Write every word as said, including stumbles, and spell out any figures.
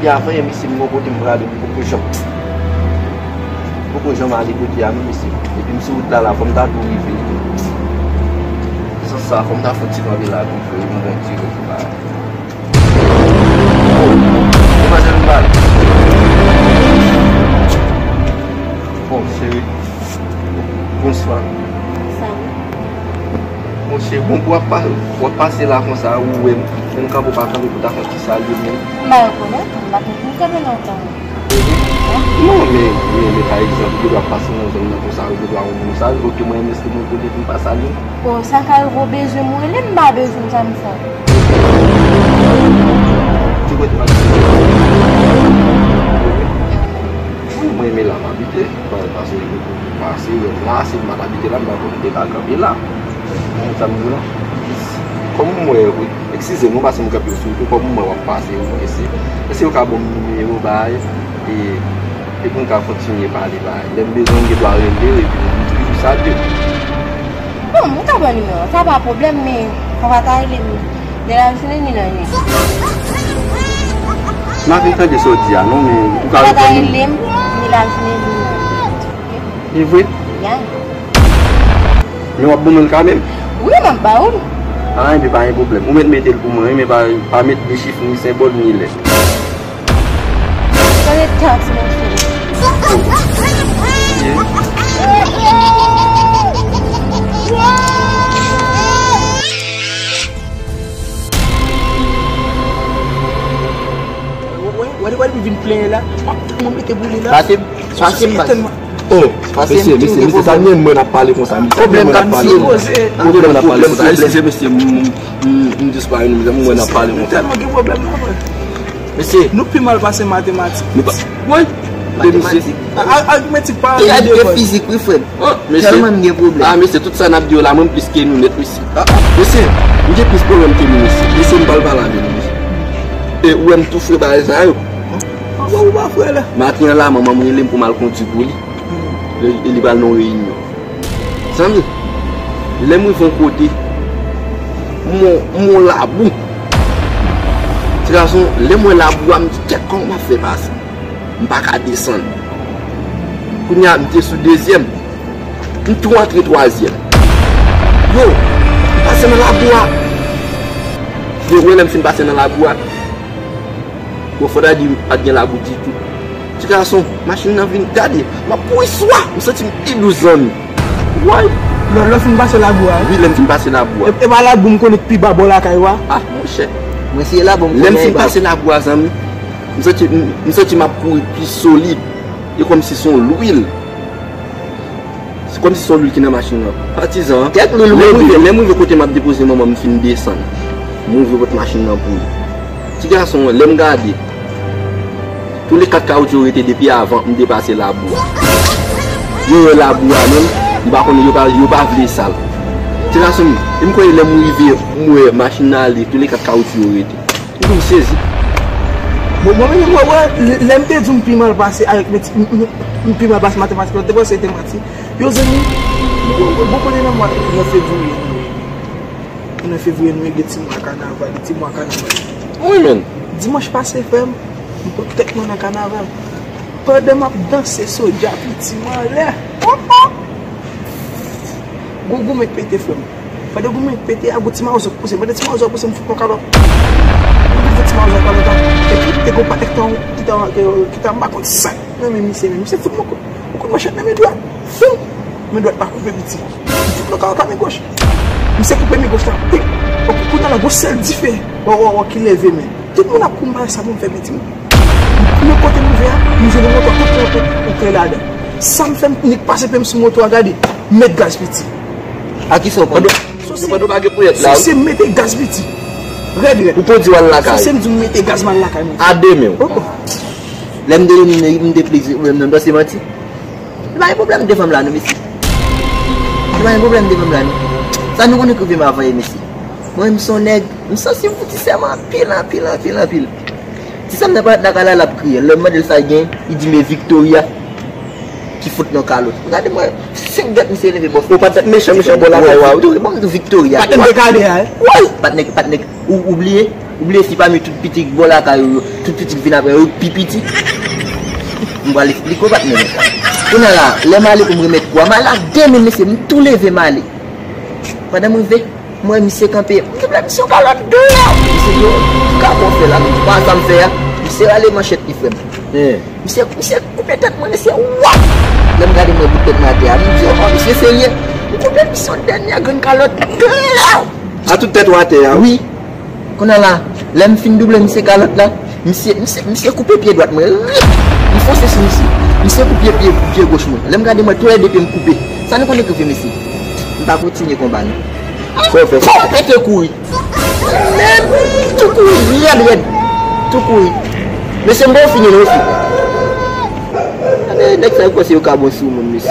Avan yè, mesye, m gon kote m prale, m poko janm, m poko janm ale kote a non, mesye. Epi m sou wout la la, fò m ta tou rive. Nan sans sa, fò m ta fè yon ti kanpe la tou, vre, m pran ti wout la. Oh, demwazèl m pale. Bon, cheri. Bonswa. Sa wi. Monchè, bon, w ap pa-, w ap pase la konsa, ou wè m, men m kanpe w pa kanpe pou ta fè yon ti salye m. M pa rekonèt ou, m pa konn pou m kanpe lontan. Non, men, men, men, pa egzanp, ou gen dwa pase nan zòn nan konsa, ou gen dwa wè yon moun salye, oke, mwen menm, èske mwen konnen pou m pa salye w? Bon, sa ka rive w bezwen m, ou rele m, m pa bezwen w, sa m fè? Ti kote m ap. Wi, mwen, men la m abite, pa-, pase pase, wè m la, si m pa t abite la, m pa konn m te ka kanpe la. Konprann sa m di w la? Kòm m wè, wi, eskize m, non, paske m kanpe w sou wout, kòm m wè w ap pase, wi, mwen, se, èske w ka ban m nimewo, bay, e, e pou n ka kontinye pale, bay. Lè m bezwen w, m gen dwa rele w, epi m toujou salye w. Bon, ou ka ban nimewo an, sa pa pwoblèm, men fò w pa ta rele m ni lajounen ni lannwit. M pa fin tande sa w di a, non, men ou ka reponn mwen. Fò w pa ta rele m ni lajounen ni lannwit. E vre? Ya. Men w ap ban mwen l kanmenm? Wi, m ap ba ou l. A, enben pa gen pwoblèm. Ou mèt mete l pou mwen, wi, men pa, pa met de chif, ni senbòl, ni lèt. Sa rete a ti monchè. Wè, wè, wè, wè, m vin plenyen la. M ap tèlman mete boule la. Pase, pase, pase. Oh, mesye, mesye, mesye, sa menm mwen ap pale konsa, mesye. Pwoblèm mwen ap pale konsa. Pwoblèm mwen ap pale konsa. Eskize, mesye, m, m, m, m disparet, mesye, mwen ap pale konsa. Tèlman gen pwoblèm nan, frè. Mesye. Nou pi mal pase matematik. Nou pa, woy, mesye. Matematik. A, a, aritmetik pa. E, aritmetik, fizik, wi, frè. Oh, mesye. Tèlman m gen pwoblèm. Ah, mesye, tout sa n ap di yo la, mwen plis ke nou nèt, mesye. Ah, ah, mesye, m gen plis pwoblèm ke nou, mesye. Mesye, m pral pale avè nou, mesye. E, ou wè m tou fre bagay sa yo. Ou pa fre la. Maten an la, manman m rele m pou m al kondui pou li. E, e li pral nan yon reyinyon. Zanmi, lè m rive yon kote, m wè, m wè labou. Ti gason, lè m wè labou a, m di, kèt, kòman m ap fè pase? M pa ka desann. Kounye a, m te sou dezyèm. M tou antre twazyèm. Yo, m pase nan labou a. Yo, wè lè m fin pase nan labou a. Bon, fò ta di, pa t gen labou ditou. Ti gason, machin nan vin gade. M ap kouri swa. M santi m pi dous, zanmi. Woy! Lè, lè w fin pase labou a, wi? Wi, lè m fin pase labou a. E, e pa labou m konnen k pi ba bò lakay ou a? Ah, monchè. Mwen se labou m konnen. Lè m fin pase labou a, zanmi, m santi, m, m santi m ap kouri pi solid. E kòmsi se yon lwil. Se kòmsi se yon lwil ki nan machin nan. Patizan an. Kèk lwil, lè m rive, lè m rive kote m ap depoze manman m, m fin desann. M ouvri pòt machin nan pou li. Ti gason an, lè m gade, tou le kat kawoutyou yo rete depi avan m te pase labou a. Yo wè labou a menm, yo pa konnen, yo pa, yo pa vle sal. Ti gason m, e m kwè lè m rive, m wè machin nan ale, tou le kat kawoutyou yo rete. Ou konn sezi. Bon, mwen menm, mwen wè, lè, lè m te di w m pi mal pase avèk meti-, m, m, m pi mal pase matematik la, te panse se te manti. Yo, zanmi, bon, bon, bon, konnen nan mwa, nan fevriye, nan fevriye, nou gen ti mwa kanaval, ti mwa kanaval. Wi, men. Dimanch pase, frè m, m pot tèt mwen nan kanaval. Pandan m ap danse, sodja piti m anlè. Pòpò! Gon goumen k pete, frè m. Pandan goumen k pete a, gon ti mawozo k pouse. Pandan ti mawozo a pouse, m fout nan kalòt. M fout ti mawozo a kalòt la. Epi, te gon patèk tan ki ta, ki ta, ki ta, m pa konn sa nan men misye, men misye fout mwen kout, mwen kout manchèt nan men dwat. Fou! Men dwat pa koupe piti. M fout nan kalòt la men goch. Misye koupe men goch la. Pi! Kounye a la, gon sèl dife. Wè, wè, wè, ki leve men. Tout moun ap kouri m pa wè sa pou m fè piti m. Men kote m rive a, m jwenn yon moto tout trete, yon klè ladan. Sa m fè, m nik pase pye m sou moto a, gade, m met gaz piti. A kisa w pran? Sose, sose mete gaz piti. Rèd, rèd. Ou pran di w al lakay. Sose m di w mete gaz m al lakay mwen. A de men w. Lè m te vini, m te plezi, ou menm nan, se manti. Se pa gen pwoblèm de fanm la, non, mesye. Se pa gen pwoblèm de fanm la, non. Sa nou konnen k rive m avan yè, mesye. Mwen, m se yon nèg, m santi m fouti sèman anpil, anpil, anpil, anpil. Ti sa m nan parèt lakay la, l ap kriye. Lè m mande l sa l gen, li di m e Victoria. ki fout nan kalòt. Gade mwen, senk gèt misye leve bò. Ou pa t mechan, mechan bò lakay ou a, wi. Victoria, bon, Victoria. Pa t nan dekade a, wi. Patnè, patnè, ou, ou bliye? Ou bliye si pami tout pitit bò lakay ou yo, tout pitit vin apre yo pi piti? M pral eksplike w, patnè. Kounye a la, lè m ale pou m remèt kou a, m ale ak de men, mesye, m tou leve, m ale. Pandan mwen rive, m wè misye kanpe. M di, "Misye, yon kalòt deyò." Misye di, "Yo, ki ka bon fè la?" M di, "Pa sa m fè a." Misye rale manchèt li, frè m. Misye, misye koupe tèt mwen, mesye, wap! Lè m gade mwen bout tèt mwen atè a, m di, "Oh, misye serye." M koupe misye yon dènye grenn kalòt deyò. A tout tèt ou atè a? Wi. Kounye a la, lè m fin double misye kalòt la, misye, misye, misye koupe pye dwat mwen, rip! M fonse sou misye. Misye koupe pye, pye goch mwen. Lè m gade mwen, tou lè de pye m koupe. Sa nou konnen k rive, mesye? M pa kontinye konba, non. Sa w fè? Fò m pete kouri. Men, tou kouri, rèd, rèd. Tou kouri. Mesye, m pa fini, non, fi. Gade, nèg sa yo panse yo ka bon sou moun, mesye.